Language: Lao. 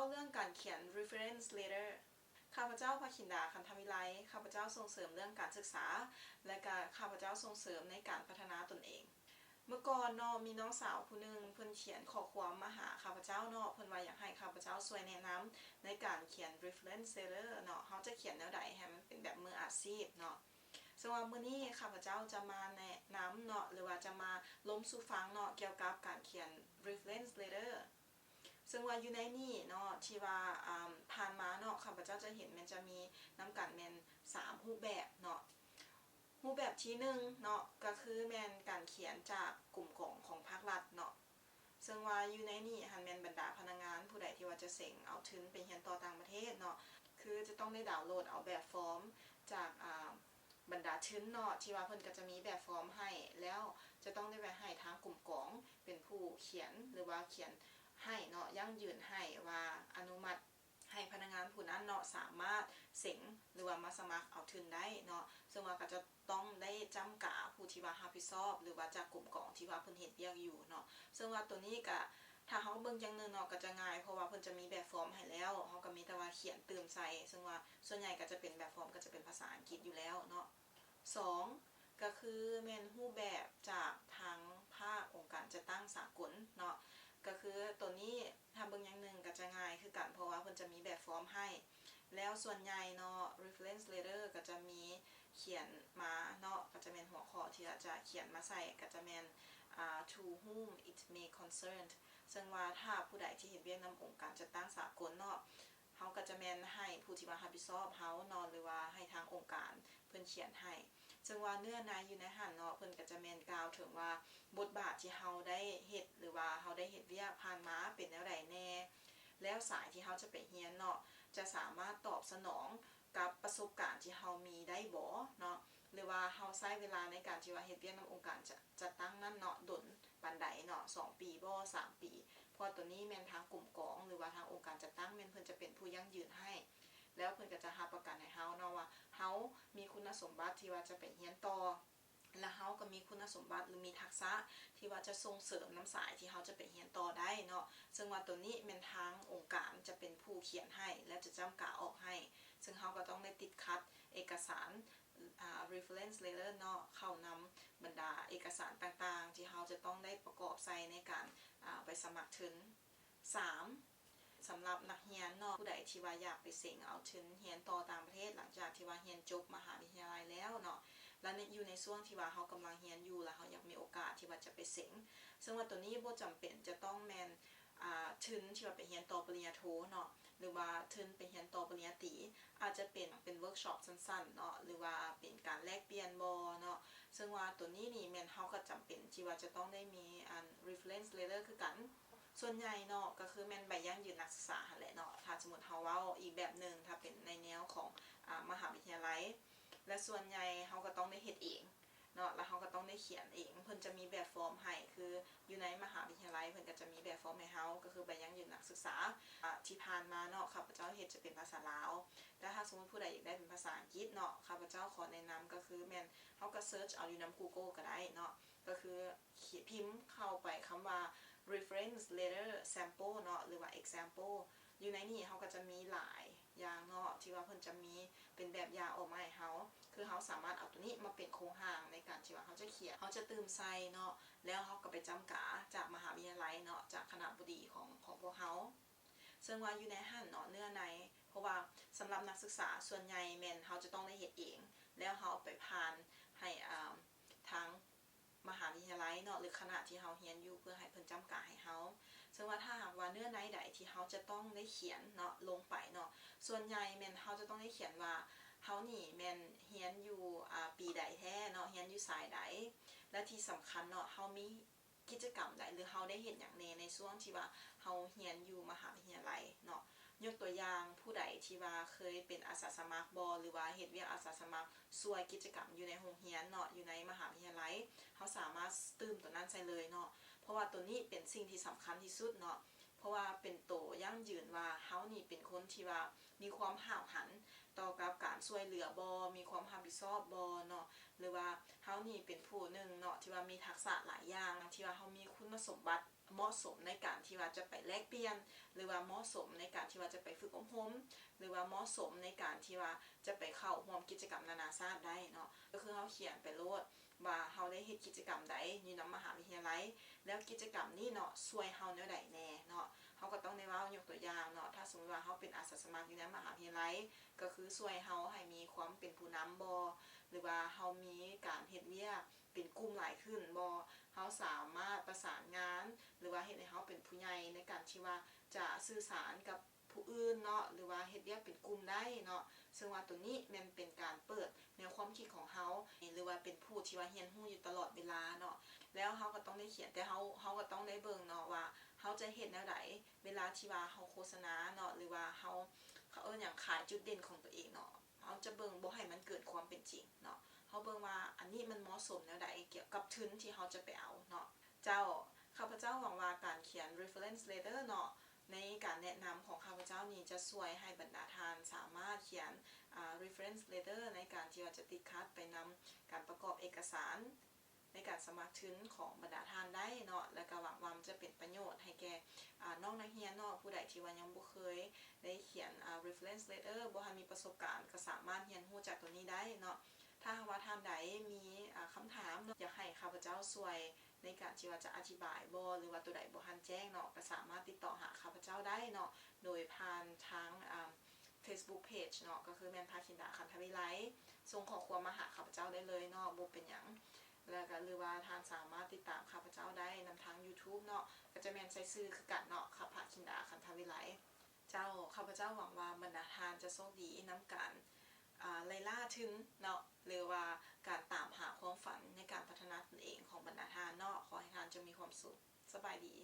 ເວົ້າເລື່ອງການຂຽນ reference letter. ຂ້າພະເຈົ້າ ພະຄິນດາ ຄັນທະວິໄລ, ຂ້າພະເຈົ້າສົ່ງເສີມເລື່ອງການສຶກສາ ແລະ ກະຂ້າພະເຈົ້າສົ່ງເສີມໃນການພັດທະນາຕົນເອງ. ເມື່ອກ່ອນເນາະ ມີນ້ອງສາວຜູ້ໜຶ່ງ ເພິ່ນຂຽນຂໍ້ຄວາມມາຫາຂ້າພະເຈົ້າເນາະ, ເພິ່ນວ່າຢາກໃຫ້ຂ້າພະເຈົ້າຊ່ວຍແນະນຳໃນການຂຽນ reference letter ເນາະ, ເຮົາຈະຂຽນແນວໃດໃຫ້ມັນເປັນແບບມືອາຊີບເນາະ. ເຊິ່ງວ່າມື້ນີ້ຂ້າພະເຈົ້າຈະມາແນະນຳເນາະ ຫຼືວ່າຈະມາລົມສູ່ຟັງເນາະ ກ່ຽວກັບການຂຽນ reference letter. ເຊິ່ງວ່າຢູ່ໃນນີ້ເນາະ ທີ່ວ່າ ອາ ຜ່ານມາເນາະ ຂ້າພະເຈົ້າຈະເຫັນແມ່ນຈະມີນຳກັນແມ່ນສາມຮູບແບບເນາະ. ຮູບແບບທີໜຶ່ງເນາະ ກະຄືແມ່ນການຂຽນຈາກກຸ່ມກອງຂອງພາກລັດເນາະ. ເຊິ່ງວ່າຢູ່ໃນນີ້ຫັ້ນແມ່ນບັນດາພະນັກງານຜູ້ໃດທີ່ວ່າຈະເສັງເອົາທຶນໄປຮຽນຕໍ່ຕ່າງປະເທດເນາະ ຄືຈະຕ້ອງໄດ້ດາວໂຫຼດເອົາແບບຟອມຈາກ ອາ ບັນດາທຶນເນາະ ທີ່ວ່າເພິ່ນກະຈະມີແບບຟອມໃຫ້ ແລ້ວຈະຕ້ອງໄດ້ໄປໃຫ້ທາງກຸ່ມກອງເປັນຜູ້ຂຽນ ຫຼືວ່າຂຽນໃຫ້ເນາະ ຢັ້ງຢືນໃຫ້ວ່າອະນຸມັດໃຫ້ພະນັກງານຜູ້ນັ້ນເນາະ ສາມາດເສັງ ຫຼືວ່າມາສະໝັກເອົາທຶນໄດ້ເນາະ. ເຊິ່ງວ່າກະຈະຕ້ອງໄດ້ຈ້ຳກາຜູ້ທີ່ວ່າຮັບຜິດຊອບ ຫຼືວ່າຈາກກຸ່ມກອງທີ່ວ່າເພິ່ນເຮັດວຽກຢູ່ເນາະ. ເຊິ່ງວ່າໂຕນີ້ກະ ຖ້າເຮົາເບິ່ງຢ່າງໜຶ່ງເນາະ ກະຈະງ່າຍ ເພາະວ່າເພິ່ນຈະມີແບບຟອມໃຫ້ແລ້ວ ເຮົາກະມີແຕ່ວ່າຂຽນຕື່ມໃສ່. ເຊິ່ງວ່າສ່ວນໃຫຍ່ກະຈະເປັນແບບຟອມ ກະຈະເປັນພາສາອັງກິດຢູ່ແລ້ວເນາະ. ສອງ ກະຄືແມ່ນຮູບແບບຈາກທາງພາກອົງການຈັດຕັ້ງສາກົນເນາະ. ກະຄືໂຕນີ້ ຖ້າເບິ່ງຢ່າງໜຶ່ງກະຈະງ່າຍຄືກັນ ເພາະວ່າເພິ່ນຈະມີແບບຟອມໃຫ້. ແລ້ວສ່ວນໃຫຍ່ເນາະ reference letter ກະຈະມີຂຽນມາເນາະ ກະຈະແມ່ນຫົວຂໍ້ທີ່ວ່າຈະຂຽນມາໃສ່ ກະຈະແມ່ນ ອາ to whom it may concern. ເຊິ່ງວ່າຖ້າຜູ້ໃດທີ່ເຮັດວຽກນຳອົງການຈັດຕັ້ງສາກົນເນາະ ເຮົາກະຈະແມ່ນໃຫ້ຜູ້ທີ່ວ່າຮັບຜິດຊອບເຮົາເນາະ ຫຼືວ່າໃຫ້ທາງອົງການເພິ່ນຂຽນໃຫ້. ເຊິ່ງວ່າເນື້ອໃນຢູ່ໃນຫັ້ນເນາະ ເພິ່ນກະຈະແມ່ນກ່າວເຖິງວ່າບົດບາດທີ່ເຮົາໄດ້ເຮັດ ຫຼືວ່າເຮົາໄດ້ເຮັດວຽກຜ່ານມາເປັນແນວໃດແດ່ ແລ້ວສາຍທີ່ເຮົາຈະໄປຮຽນເນາະ ຈະສາມາດຕອບສະໜອງກັບປະສົບການທີ່ເຮົາມີໄດ້ບໍ່ເນາະ ຫຼືວ່າເຮົາໃຊ້ເວລາໃນການທີ່ວ່າເຮັດວຽກນຳອົງການຈະ ຈັດຕັ້ງນັ້ນເນາະ ດົນປານໃດເນາະ ສອງປີບໍ່ ສາມປີ. ເພາະວ່າໂຕນີ້ແມ່ນທາງກຸ່ມກອງ ຫຼືວ່າທາງອົງການຈັດຕັ້ງແມ່ນເພິ່ນຈະເປັນຜູ້ຢັ້ງຢືນໃຫ້ ແລ້ວເພິ່ນກະຈະຮັບປະກັນໃຫ້ເຮົາເນາະວ່າ ເຮົາມີຄຸນນະສົມບັດທີ່ວ່າຈະໄປຮຽນຕໍ່ ແລະ ເຮົາກະມີຄຸນນະສົມບັດ ຫຼື ມີທັກສະທີ່ວ່າຈະສົ່ງເສີມນຳສາຍທີ່ເຮົາຈະໄປຮຽນຕໍ່ໄດ້ເນາະ. ເຊິ່ງວ່າໂຕນີ້ແມ່ນທາງອົງການຈະເປັນຜູ້ຂຽນໃຫ້ ແລະ ຈະຈ້ຳກາອອກໃຫ້ ເຊິ່ງເຮົາກະຕ້ອງໄດ້ຕິດຂັດເອກະສານ ອາ reference letter ເນາະ ເຂົ້ານຳບັນດາເອກະສານຕ່າງໆ ທີ່ເຮົາຈະຕ້ອງໄດ້ປະກອບໃສ່ໃນການ ອາ ໄປສະໝັກທຶນ. ສາມ ສຳລັບນັກຮຽນເນາະ ຜູ້ໃດທີ່ວ່າຢາກໄປເສັງເອົາທຶນຮຽນຕໍ່ຕ່າງປະເທດ ຫຼັງຈາກທີ່ວ່າຮຽນຈົບມະຫາວິທະຍາໄລແລ້ວເນາະ ແລະ ໃນ ຢູ່ໃນຊ່ວງທີ່ວ່າເຮົາກຳລັງຮຽນຢູ່ ແລະ ເຮົາຢາກມີໂອກາດທີ່ວ່າຈະໄປເສັງ ເຊິ່ງວ່າໂຕນີ້ບໍ່ຈຳເປັນຈະຕ້ອງແມ່ນ ອາ ທຶນທີ່ວ່າໄປຮຽນຕໍ່ປະລິນຍາໂທເນາະ ຫຼືວ່າທຶນໄປຮຽນຕໍ່ປະລິນຍາຕີ ອາດຈະເປັນ ເປັນ workshop ສັ້ນໆເນາະ ຫຼືວ່າເປັນການແລກປ່ຽນບໍ່ເນາະ. ເຊິ່ງວ່າໂຕນີ້ນີ້ແມ່ນເຮົາກະຈຳເປັນທີ່ວ່າຈະຕ້ອງໄດ້ມີອັນ reference letter ຄືກັນ. ສ່ວນໃຫຍ່ເນາະ ກະຄືແມ່ນໃບຢັ້ງຢືນນັກສຶກສາຫັ້ນແຫຼະເນາະ ຖ້າສົມມຸດເຮົາເວົ້າອີກແບບໜຶ່ງ ຖ້າເປັນໃນແນວຂອງ ອາ ມະຫາວິທະຍາໄລ ແລະ ສ່ວນໃຫຍ່ເຮົາກະຕ້ອງໄດ້ເຮັດເອງ ເນາະ ແລ້ວເຮົາກະຕ້ອງໄດ້ຂຽນເອງ. ເພິ່ນຈະມີແບບຟອມໃຫ້ ຄືຢູ່ໃນມະຫາວິທະຍາໄລເພິ່ນກະຈະມີແບບຟອມໃຫ້ເຮົາ ກະຄືໃບຢັ້ງຢືນນັກສຶກສາ ອາ ທີ່ຜ່ານມາເນາະ ຂ້າພະເຈົ້າເຮັດຈະເປັນພາສາລາວ ແຕ່ຖ້າສົມມຸດຜູ້ໃດຢາກໄດ້ເປັນພາສາອັງກິດເນາະ ຂ້າພະເຈົ້າຂໍແນະນຳກະຄືແມ່ນເຮົາກະ search ເອົາຢູ່ນຳ Google ກະໄດ້ເນາະ ກະຄືພິມເຂົ້າໄປຄຳວ່າ reference letter sample ເນາະ ຫຼືວ່າ example ຢູ່ໃນນີ້ເຮົາກະຈະມີຫຼາຍຢ່າງເນາະ ທີ່ວ່າເພິ່ນຈະມີເປັນແບບຢ່າງອອກມາໃຫ້ເຮົາ ຄືເຮົາສາມາດເອົາໂຕນີ້ມາເປັນໂຄງຮ່າງໃນການທີ່ວ່າເຮົາຈະຂຽນ ເຮົາຈະຕື່ມໃສ່ເນາະ ແລ້ວເຮົາກະໄປຈ້ຳກາຈາກມະຫາວິທະຍາໄລເນາະ ຈາກຄະນະບໍດີຂອງ ຂອງພວກເຮົາ. ເຊິ່ງວ່າຢູ່ໃນຫັ້ນເນາະ ເນື້ອໃນ ເພາະວ່າສຳລັບນັກສຶກສາສ່ວນໃຫຍ່ແມ່ນເຮົາຈະຕ້ອງໄດ້ເຮັດເອງ ແລ້ວເຮົາໄປຜ່ານໃຫ້ ອາ ທາງ ມະຫາວິທະຍາໄລເນາະ ຫຼື ຄະນະທີ່ເຮົາຮຽນຢູ່ ເພື່ອໃຫ້ເພິ່ນຈ້ຳກາໃຫ້ເຮົາ. ເຊິ່ງວ່າຖ້າຫາກວ່າເນື້ອໃນໃດທີ່ເຮົາຈະຕ້ອງໄດ້ຂຽນເນາະ ລົງໄປເນາະ ສ່ວນໃຫຍ່ແມ່ນເຮົາຈະຕ້ອງໄດ້ຂຽນວ່າ ເຮົານີ້ແມ່ນຮຽນຢູ່ ອາ ປີໃດແທ້ເນາະ ຮຽນຢູ່ສາຍໃດ ແລະ ທີ່ສຳຄັນເນາະ ເຮົາມີກິດຈະກຳໃດ ຫຼື ເຮົາໄດ້ເຮັດຫຍັງແດ່ໃນຊ່ວງທີ່ວ່າເຮົາຮຽນຢູ່ມະຫາວິທະຍາໄລເນາະ. ຍົກຕົວຢ່າງ ຜູ້ໃດທີ່ວ່າເຄີຍເປັນອາສາສະໝັກບໍ່ ຫຼືວ່າເຮັດວຽກອາສາສະໝັກຊ່ວຍກິດຈະກຳຢູ່ໃນໂຮງຮຽນເນາະ ຢູ່ໃນມະຫາວິທະຍາໄລ ເຮົາສາມາດຕື່ມໂຕນັ້ນໃສ່ເລີຍເນາະ ເພາະວ່າໂຕນີ້ເປັນສິ່ງທີ່ສຳຄັນທີ່ສຸດເນາະ ເພາະວ່າເປັນໂຕຢັ້ງຢືນວ່າເຮົານີ້ເປັນຄົນທີ່ວ່າມີຄວາມຫ້າວຫັນຕໍ່ກັບການຊ່ວຍເຫຼືອບໍ່ ມີຄວາມຮັບຜິດຊອບບໍ່ເນາະ ຫຼືວ່າເຮົານີ້ເປັນຜູ້ໜຶ່ງເນາະ ທີ່ວ່າມີທັກສະຫຼາຍຢ່າງ ທີ່ວ່າເຮົາມີຄຸນນະສົມບັດ ເໝາະສົມໃນການທີ່ວ່າຈະໄປແລກປ່ຽນ ຫຼືວ່າເໝາະສົມໃນການທີ່ວ່າຈະໄປຝຶກອົບຮົມ ຫຼືວ່າເໝາະສົມໃນການທີ່ວ່າຈະໄປເຂົ້າຮ່ວມກິດຈະກຳນານາຊາດໄດ້ເນາະ. ກໍຄືເຮົາຂຽນໄປໂລດວ່າເຮົາໄດ້ເຮັດກິດຈະກຳໃດຢູ່ນຳມະຫາວິທະຍາໄລ ແລ້ວກິດຈະກຳນີ້ເນາະ ຊ່ວຍເຮົາແນວໃດແດ່ເນາະ. ເຮົາກໍຕ້ອງໄດ້ເວົ້າ ຍົກຕົວຢ່າງເນາະ ຖ້າສົມມຸດວ່າເຮົາເປັນອາສາສະໝັກຢູ່ໃນມະຫາວິທະຍາໄລ ກໍຄືຊ່ວຍເຮົາໃຫ້ມີຄວາມເປັນຜູ້ນຳບໍ່ ຫຼືວ່າເຮົາມີການເຮັດວຽກເປັນກຸ່ມຫຼາຍຂຶ້ນບໍ່, ເຮົາສາມາດປະສານງານ ຫຼືວ່າເຮັດໃຫ້ເຮົາເປັນຜູ້ໃຫຍ່ໃນການທີ່ວ່າຈະສື່ສານກັບຜູ້ອື່ນເນາະ ຫຼືວ່າເຮັດວຽກເປັນກຸ່ມໄດ້ເນາະ. ເຊິ່ງວ່າໂຕນີ້ແມ່ນເປັນການເປີດແນວຄວາມຄິດຂອງເຮົາ ຫຼືວ່າເປັນຜູ້ທີ່ວ່າຮຽນຮູ້ຢູ່ຕະຫຼອດເວລາເນາະ. ແລ້ວເຮົາກໍຕ້ອງໄດ້ຂຽນ ແຕ່ເຮົາ ເຮົາກໍຕ້ອງໄດ້ເບິ່ງເນາະວ່າເຮົາຈະເຮັດແນວໃດ ເວລາທີ່ວ່າເຮົາໂຄສະນາເນາະ ຫຼືວ່າເຮົາ ເຂົາເອີ້ນຫຍັງ ຂາຍຈຸດເດັ່ນຂອງຕົວເອງເນາະ. ເຮົາຈະເບິ່ງບໍ່ໃຫ້ມັນເກີນຄວາມເປັນຈິງເນາະ. ເຮົາເບິ່ງວ່າອັນນີ້ມັນເໝາະສົມແນວໃດກ່ຽວກັບທຶນທີ່ເຮົາຈະໄປເອົາເນາະ. ເຈົ້າ, ຂ້າພະເຈົ້າຫວັງວ່າການຂຽນ reference letter ເນາະ ໃນການແນະນຳຂອງຂ້າພະເຈົ້ານີ້ຈະຊ່ວຍໃຫ້ບັນດາທ່ານສາມາດຂຽນ ອາ reference letter ໃນການທີ່ວ່າຈະຕິດຂັດໄປນຳການປະກອບເອກະສານ ໃນການສະໝັກທຶນຂອງບັນດາທ່ານໄດ້ເນາະ. ແລ້ວກໍຫວັງວ່າມັນຈະເປັນປະໂຫຍດໃຫ້ແກ່ ອາ ນ້ອງນັກຮຽນເນາະ ຜູ້ໃດທີ່ວ່າຍັງບໍ່ເຄີຍໄດ້ຂຽນ ອາ reference letter ບໍ່ທັນມີປະສົບການ ກໍສາມາດຮຽນຮູ້ຈາກໂຕນີ້ໄດ້ເນາະ. ຖ້າຫາກວ່າທ່ານໃດມີ ອາ ຄຳຖາມເນາະ ຢາກໃຫ້ຂ້າພະເຈົ້າຊ່ວຍໃນການທີ່ວ່າຈະອະທິບາຍບໍ່ ຫຼືວ່າໂຕໃດບໍ່ທັນແຈ້ງເນາະ ກໍສາມາດຕິດຕໍ່ຫາຂ້າພະເຈົ້າໄດ້ເນາະ ໂດຍຜ່ານທາງ ອາ Facebook page ເນາະ ກໍຄືແມ່ນພາຄິນດາ ຄັນທະວິໄລ. ສົ່ງຂໍ້ຄວາມມາຫາຂ້າພະເຈົ້າໄດ້ເລີຍເນາະ ບໍ່ເປັນຫຍັງ. ແລ້ວກໍ ຫຼືວ່າທ່ານສາມາດຕິດຕາມຂ້າພະເຈົ້າໄດ້ນຳທາງ YouTube ເນາະ ກໍຈະແມ່ນໃຊ້ຊື່ຄືກັນເນາະ ພາຄິນດາ ຄັນທະວິໄລ. ເຈົ້າ, ຂ້າພະເຈົ້າຫວັງວ່າບັນດາທ່ານຈະໂຊກດີນຳການ ອາ ໄລ່ລ່າທຶນເນາະ ຫຼືວ່າການຕາມຫາຄວາມຝັນໃນການພັດທະນາຕົນເອງຂອງບັນດາທ່ານເນາະ. ຂໍໃຫ້ທ່ານຈົ່ງມີຄວາມສຸກ. ສະບາຍດີ.